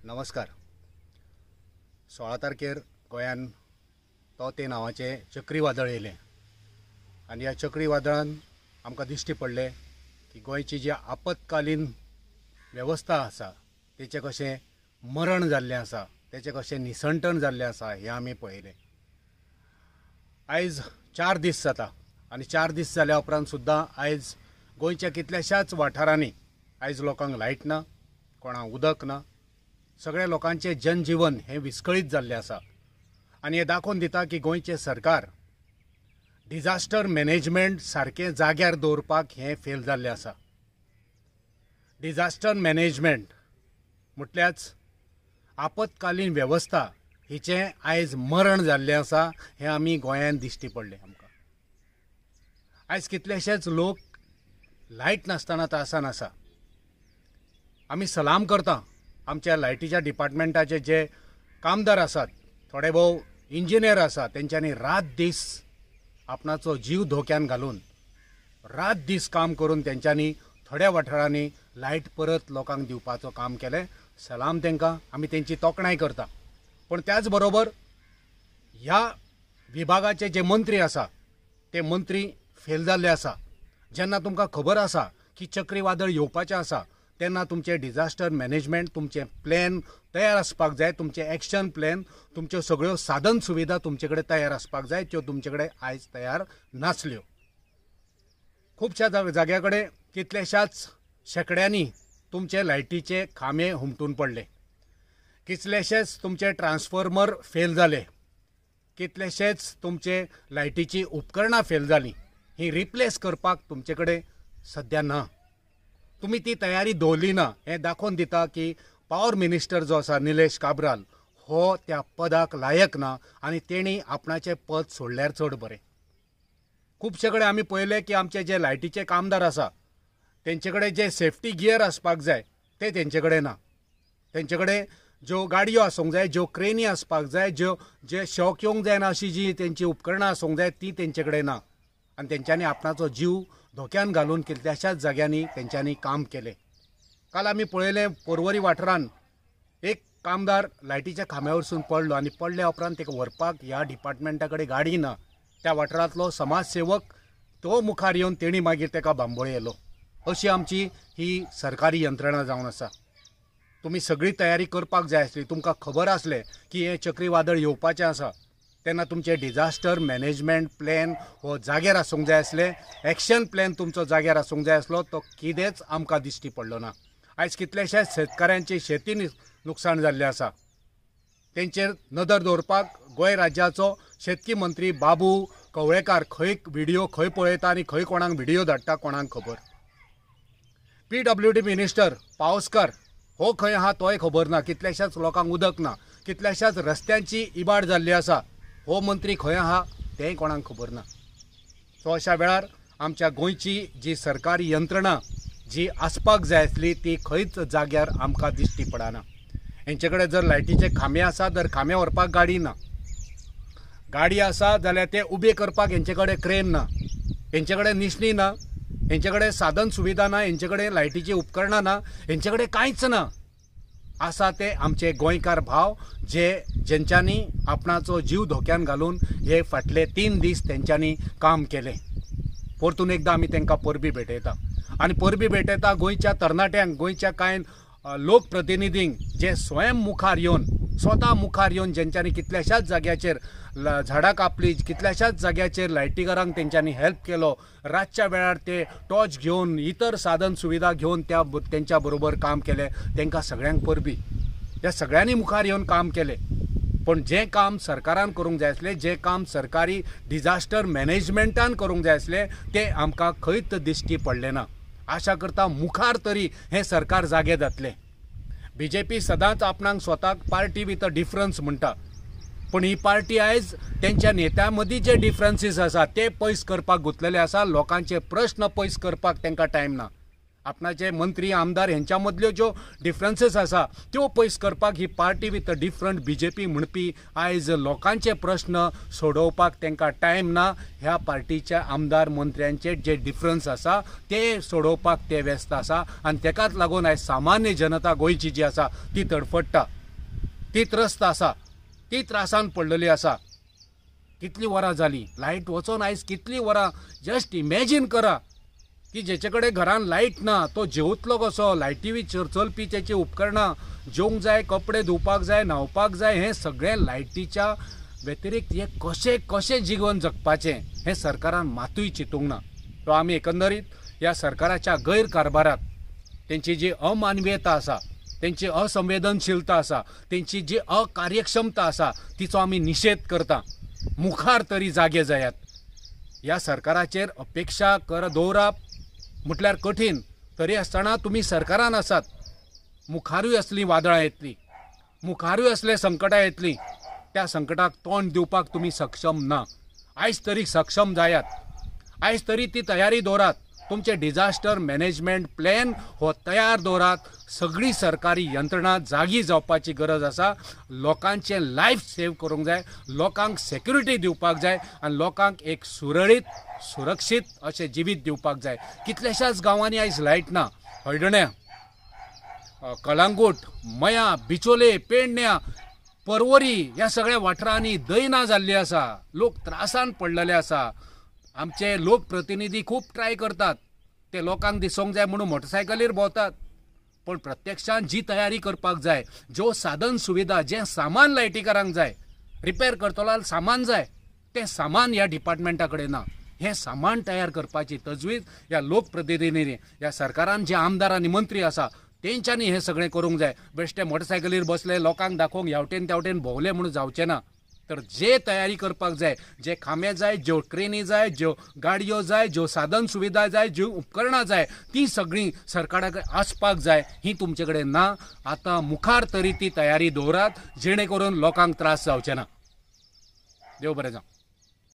नमस्कार. 16 तारखेर गोंयान तोते नांवाचें चक्रीवादळ येयलें आनी ह्या चक्रीवादळान आमकां दिश्टी पडलें की गोंयची जी आपत्कालीन वेवस्था आसा तेचें कशें मरण जाल्लें आसा, तेचें कशें निसंटण जाल्लें आसा हें आमी पळयलें. आयज 4 दीस जाता आनी 4 दीस जाल्या उपरांत सुद्दां आयज गोंयच्या कितल्याशाच वाठारांनी आयज लोकांक लायट ना, कोणाक उदक ना, सगळ्या लोकांचें जनजीवन हें विस्कळीत जाल्लें आसा. आनी हें दाखोवन दिता की गोंयचें सरकार डिजास्टर मॅनेजमेंट सारकें जाग्यार दवरपाक हें फेल जाल्लें आसा. डिजास्टर मॅनेजमेंट म्हटल्याच आपत्कालीन वेवस्था हिचें आयज मरण जाल्लें आसा हें आमी गोंयांत दिश्टी पडलें आमकां. आयज कितलेशेच लोक लायट नासतना त्रासान आसा. आमी सलाम करता आमच्या लायटीच्या डिपार्टमेंटाचे जे कामदार आसात, थोडे भोव इंजिनियर आसात, तेंच्यांनी रात दीस आपणाचो जीव धोक्यान घालून रात दीस काम करून तेंच्यांनी थोड्या वाठारांनी लायट परत लोकांक दिवपाचो काम केलें. सलाम तांकां, आमी तेंची तोखणाय करता. पूण त्याच बरोबर ह्या विभागाचे जे मंत्री आसा ते मंत्री फेल जाल्ले आसा. जेन्ना तुमकां खबर आसा की चक्रीवादळ येवपाचें आसा तेन्ना तुमचें डिजास्टर मॅनेजमेंट, तुमचें प्लॅन तयार आसपाक जाय, तुमचें एक्शन प्लॅन, तुमच्यो सगळ्यो साधन सुविधा तुमचे कडेन तयार आसपाक जाय, त्यो तुमचे कडेन आयज तयार नासल्यो. खुबश्या जाग्या कडेन कितल्याशाच शेंकड्यांनी तुमचे लायटीचे खांबे हुमटून पडले, कितलेशेच तुमचे ट्रान्सफॉर्मर फेल जाले, कितलेशेच तुमचे लायटीचीं उपकरणां फेल जालीं. ही रिप्लेस करपाक तुमचे कडेन सद्या ना, तुमी ती तयारी दवरली ना. हें दाखोवन दिता की पावर मिनिस्टर जो आसा निलेश काब्राल हो त्या पदाक लायक ना आनी तेणी आपणाचें पद सोडल्यार चड बरें. खुबशे कडेन आमी पळयलें की आमचे जे लायटीचे कामदार आसा तेंचे कडेन जे सेफ्टी गियर आसपाक जाय ते तेंचे कडेन ना. तेंचे कडेन ज्यो गाडयो आसूंक जाय, ज्यो क्रेनी आसपाक जाय, ज्यो जे शॉक येवंक जायना अशी जी तेंची उपकरणां आसूंक जाय ती तेंचे कडेन ना. आनी तेंच्यांनी आपणाचो जीव धोक्यान घालून कितल्याशाच जाग्यांनी तेंच्यांनी काम केलें. काल आमी पळयलें पोरवरी वाठारान एक कामदार लायटीच्या खांब्या वरसून पडलो आनी पडल्या उपरांत ताका व्हरपाक ह्या डिपार्टमेंटा कडेन गाडी ना. त्या वाठारांतलो समाजसेवक तो मुखार येवन तेणी मागीर ताका बांबोळे येयलो. अशी आमची ही सरकारी यंत्रणा जावन आसा. तुमी सगळी तयारी करपाक जाय आसली, तुमकां खबर आसलें की हें चक्रीवादळ येवपाचें आसा तेन्ना तुमचें डिजास्टर मॅनेजमेंट प्लॅन हो जाग्यार आसूंक जाय आसलें, एक्शन प्लॅन तुमचो जाग्यार आसूंक जाय आसलो, तो कितेंच आमकां दिश्टी पडलो ना. आयज कितल्याशाच शेतकाऱ्यांची शेती नुकसाण जाल्लें आसा. तेंचेर नदर दवरपाक गोंय राज्याचो शेतकी मंत्री बाबू कवळेकार खंय व्हिडियो खंय पळयता आनी खंय कोणाक व्हिडियो धाडटा कोणाक खबर. PWD minister Pawaskar हो खंय आहा तोय खबर ना. कितल्याशाच लोकांक उदक ना, कितल्याशाच रस्त्यांची इबाड जाल्ली आसा, हो मंत्री खंय आहा तेंय कोणाक खबर ना. सो अशा वेळार आमच्या गोंयची जी सरकारी यंत्रणा जी आसपाक जाय आसली ती खंयच जाग्यार आमकां दिश्टी पडना. हेंचे कडेन जर लायटीचे खांबे आसा तर खांबे व्हरपाक गाडी ना, गाडी आसा जाल्यार ते उबे करपाक हेंचे कडेन क्रेन ना, हेंचे कडेन निसणी ना, हेंचे कडेन साधन सुविधा ना, हेंचे कडेन लायटीचीं उपकरणां ना, हेंचे कडेन कांयच ना. आसा ते आमचे गोंयकार भाव जे जेंच्यांनी आपणाचो जीव धोक्यान घालून हे फाटले 3 दीस तेंच्यांनी काम केलें. परतून एकदां आमी तांकां परबी भेटयता आनी परबी भेटयता गोंयच्या तरणाट्यांक, गोंयच्या कांय लोकप्रतिनिधींक जे स्वयं मुखार येवन स्वता मुखार येवन जेंच्यांनी कितल्याशाच जाग्याचेर झाडां कापली, कितल्याशाच जाग्याचेर लायटीकारांक तेंच्यांनी हेल्प केलो, रातच्या वेळार ते टॉर्च घेवन इतर साधन सुविधा घेवन त्या तेंच्या बरोबर काम केलें, तांकां सगळ्यांक परबी. ह्या सगळ्यांनी मुखार येवन काम केलें. पूण जें काम सरकारान करूंक जाय आसलें, जें काम सरकारी डिजास्टर मॅनेजमेंटान करूंक जाय आसलें तें आमकां खंयच दिश्टी पडलें ना. आशा करता मुखार तरी हें सरकार जागें जातलें. बीजेपी सदांच आपणाक स्वताक पार्टी विथ अ डिफरन्स म्हणटा, पूण ही पार्टी आयज तेंच्या नेत्यां मदीं जे डिफरन्सीस आसा ते पयस करपाक गुंतलेले आसा. लोकांचे प्रश्न पयस करपाक तांकां टायम ना. आपणाचे मंत्री आमदार हेंच्या मदल्यो ज्यो डिफरन्सीस आसा त्यो पयस करपाक ही party with a different BJP म्हणपी आयज लोकांचे प्रश्न सोडोवपाक तांकां टायम ना. ह्या पार्टीच्या आमदार मंत्र्यांचे जे डिफरन्स आसा ते सोडोवपाक ते व्यस्त आसा आनी तेकाच लागून आयज सामान्य जनता गोंयची जी आसा ती तडफडटा, ती त्रस्त आसा, ती त्रासान पडलेली आसा. कितलीं वरां जालीं लायट वचोन आयज कितलीं वरां, जस्ट इमॅजीन करा की जेचे कडेन घरान लायट ना तो जेवतलो कसो? लायटीचेर चलपी तेची उपकरणां, जेवंक जाय, कपडे धुवपाक जाय, न्हांवपाक जाय, हें सगळें लायटीच्या व्यतिरिक्त हें कशें कशें जीवन जगपाचें हें सरकारान मातूय चिंतूंक ना. तो आमी एकंदरीत ह्या सरकाराच्या गैरकारभाराक, तेंची जी अमानवीयता आसा, तेंची असंवेदनशीलता आसा, तेंची जी अकार्यक्षमता आसा तिचो आमी निशेध करता. मुखार तरी जागे जायात. ह्या सरकाराचेर अपेक्षा कर दवरप म्हटल्यार कठीण, तरी आसतना तुमी सरकारान आसात. मुखारूय असलीं वादळां येतलीं, मुखारूय असले संकटां येतलीं, त्या संकटाक तोंड दिवपाक तुमी सक्षम ना. आयज तरी सक्षम जायात, आयज तरी ती तयारी दवरात. तुमचे डिझास्टर मॅनेजमेंट प्लॅन हो तयार दवरात. सगळी सरकारी यंत्रणा जागी जावपाची गरज आसा. लोकांचें लायफ सेव करूंक जाय, लोकांक सेक्युरिटी दिवपाक जाय आनी लोकांक एक सुरळीत सुरक्षीत अशें जिवीत दिवपाक जाय. कितल्याशाच गांवांनी आयज लायट ना. हळदण्या, कळंगूट, मया, बिचोले, पेडण्या, परवरी ह्या सगळ्या वाठारांनी दैना जाल्ली आसा. लोक त्रासान पडलेले आसा. आमचे लोकप्रतिनिधी खूब ट्राय करतात, ते लोकांक दिसोंक जाय म्हणून मोटरसायकलीर भोंवतात, पण प्रत्यक्षान जी तयारी करपाक जाय, ज्यो साधन सुविधा, जें सामान लायटीकारांक जाय, रिपेर करतलो सामान जाय, तें सामान ह्या डिपार्टमेंटा कडेन ना. हें सामान तयार करपाची तजवीज ह्या लोकप्रतिनिधींनी, ह्या सरकारान जे आमदार आनी मंत्री आसा तेंच्यांनी हें सगळें करूंक जाय. बेश्टे मोटरसायकलीर बसले लोकांक दाखोवंक ह्यावटेन त्यावटेन भोंवले म्हणून जावचें ना. तर जे तयारी करपाक जाय, जे खांबे जाय, ज्यो क्रेनी जाय, ज्यो गाडयो जाय, ज्यो साधन सुविधा जाय, ज्यो उपकरणां जाय, ती सगळीं सरकारा कडेन आसपाक जाय. ही तुमचे कडेन ना. आतां मुखार तरी ती तयारी दवरात जेणे करून लोकांक त्रास जावचे ना. देव बरें जावं.